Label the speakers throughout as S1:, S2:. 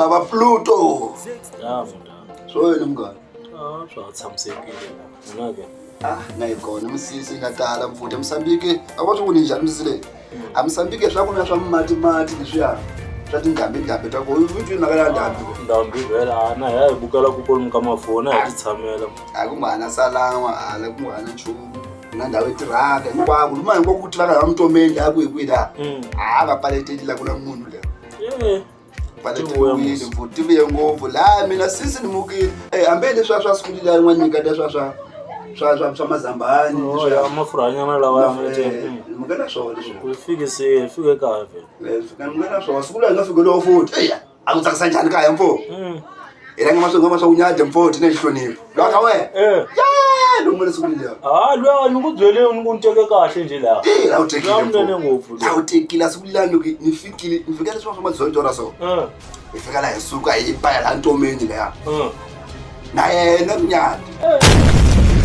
S1: baba Pluto.
S2: Ya mntana.
S1: Swo yini mngani?
S2: Ah, swa tshamisekile la. Mina ke.
S1: Ah, na yi kona misisi yi nga tala mfuti Mozambique. A va swi voni njhani misisi leyi? A Mozambique swa ku swa mati mati leswiya swa tindhambi ndhambi ta ku u twi mhaka ya ndhambi.
S2: Ndhambi vhela a na hi bukela ku kolomu ka mafoni a hi ti tshamela.
S1: A ku nga ha na salama hala ku nga ha na nchumu. Na ndhawu yi tirhaka hinkwako luma hinkwako ku tivaka laha mutomeni laha kwihi kwihi laha. A va paleteli la ku na munhu la.
S2: Eh.
S1: Paleteliwile mfuti ti vuye ngopfu laha mina sisi ni mukile. Eh hambi leswiya swa siku liya yin'wana nyiketa swa swa swa swa swa mazambani
S2: Oh, ya mafurhanyana lawa ya nga
S1: Eh, ni muke na swona leswi.
S2: Ku fikise fike kahle vhela.
S1: Eh, fika ni muke na swona siku laha hi nga fikeliwa futhi. Eya, a ku tsakisa njhani kaya mfo? Hi rhanga mahlweni ka maswa ku mfo thina hi hlonipha. Lowa ka wena.
S2: Eh.
S1: Ya, lomu le siku leriya.
S2: Ah, luya ni ku byele ni ku ni teke kahle nje laha.
S1: Eh, la u tekile
S2: Luya munene
S1: mfo.
S2: ngopfu
S1: La u tekile siku leriya loko ni fikile, ni fika leswi swa madzondzora so.
S2: Eh.
S1: Hi fika laha hi suka hi ba laha ntomeni leya.
S2: Eh.
S1: Na yena kunyati.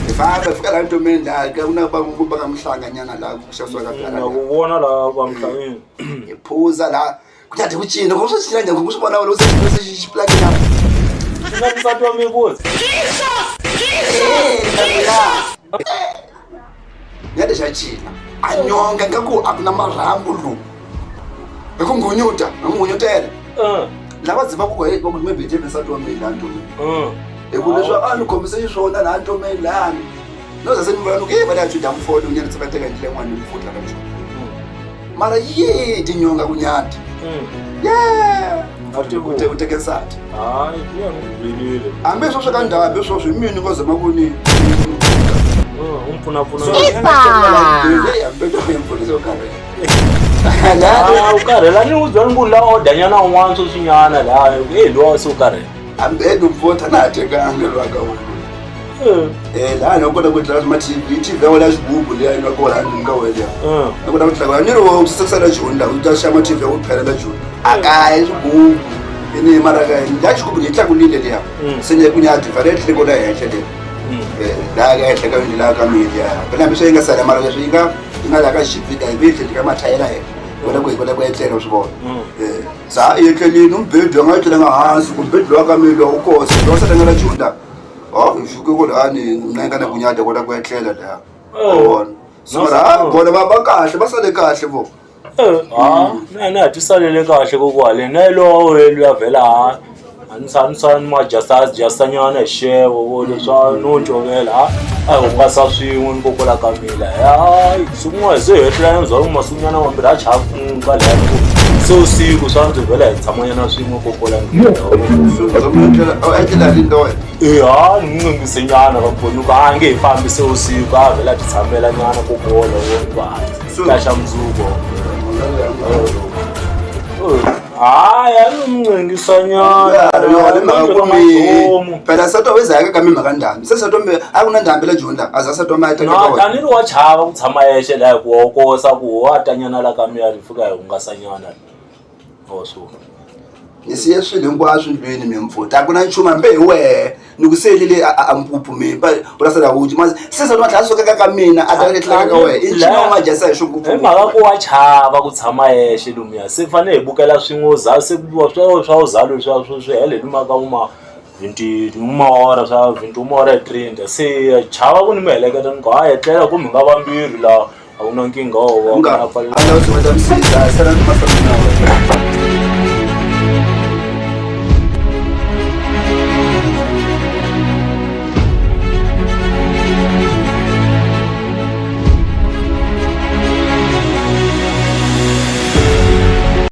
S1: Hi famba hi fika laha ntomeni laha ka ku na va va ka muhlanganyana laha ku xavisiwaka byala.
S2: Na ku vona laha va muhlangeni.
S1: Hi phuza laha kunyati ku cina, ku swi cina njhani ku swi vona wena se xi xi plug-ina.
S2: Na nsati wa mivuzi.
S1: Nyati xa cina. A nyonga nga ku a ku na marhambu lowu. Hi ku ngunyuta, hi ku ngunyutela.
S2: Eh.
S1: Lava dzimaka ku hey, va ku maybe hi nsati wa mina laha ntomeni.
S2: Eh.
S1: Hi ku leswi a ni khomise xiswona laha ntomeni lahani. No za se ni vona ku eh va ya chuda mfolo unyana tse va teka ndlela yin'wana ni mfutla ka nchumu. Mara yi tinyonga ku nyati. Yeah. U teke nsati.
S2: Hayi, luya ni ku byelile.
S1: Hambi sweswo ka ndhambi sweswo hi mina ngo zama ku ni
S2: U n'wi pfunapfuna. Ah, u karhela ni n'wi byela ni ku la order nyana un'wana sweswinyana laha eh luwa se u karhela.
S1: Hambe mfota na ha tekanga lwa ka wena.
S2: Eh.
S1: Eh laha no kota ku dlala ma TV, TV ya wena xigubu liya yi nga kona ndlwini ka wena.
S2: Eh.
S1: Na kota ku tlanga ni ri wo sasela Joni la u ta xava TV ya ku phela la Joni. A kaya xigubu. Ini mara ka ya xigubu ni tlakulile liya. Se ni ku nya different tle kona henhla le. Eh la ka henhla ka yindlu la ka media. Phela hambi swi yi nga sala mara leswi yi nga yi nga la ka xivika hi vitli ka mathayela henhla. Kota ku hi kota ku etlela swi vona. Eh sa yi etlelini umbhedwa nga etlelanga hansi ku mbhedwa wa ka mina wu kosi lo sa nga la Joni la. Oh hi fike kwalani mina nga na kunyata kota ku etlela la. Vona. So mara ha vona va va kahle va sale kahle vo.
S2: Ha, na na ti salele kahle kokwale na lowa we luya vhela ha a ni sa ni sa ni ma adjusta adjustanyana hi xixevo vo leswa no ncovela ha a hi hungasa swin'we ni kokwala ka mina hayi siku rin'wana se hi etlela ndzhaku masikunyana mambirhi a chava ku muka laya ni ku se usiku swa ndzi vhela hi tshamanyana swin'we kokwala
S1: So etlela rini wena?
S2: e ha ni n'wi ncingisenyana ka kona ku a nge hi fambi se usiku a vhela ti tshamela nyana kokola wo ni ku ha ta xa mundzuku hayi a ni n'wi ncingisanyana
S1: Yona mhaka ku mi phela nsati wa wena za ka mi mhaka ndhambi se nsati wa mina a ku na ndhambi la Joni la a za nsati wa mina a teka ka wena.
S2: tani ri wa chava ku tshama yexe laha hi ku wa kosa ku wa tanyana la ka miya ri fika hi hungasanyana wa swo
S1: Ni siye swilo hinkwaswo ndlwini mi mpfuta a ku na nchumu hambi hi wehe ni ku siyelile a mpuphu mi ba u la sala u dya se nsati wa tlhela a suka ka mina a ta etlela ka wehe i ncini wa ma dyisa hi xo
S2: hi mhaka ku wa chava ku tshama yexe lomuya se fanele hi bukela swin'we za se swa swa uzalo swa swi swi hele luma ka uma 21 swa 21 hi 30 se chava ku ni mi heleketa ni ku ha etlela ku mi nga vambirhi laha a ku na nkingha wo
S1: nga
S2: va
S1: a la u ta mi siza sala ni masala na wena.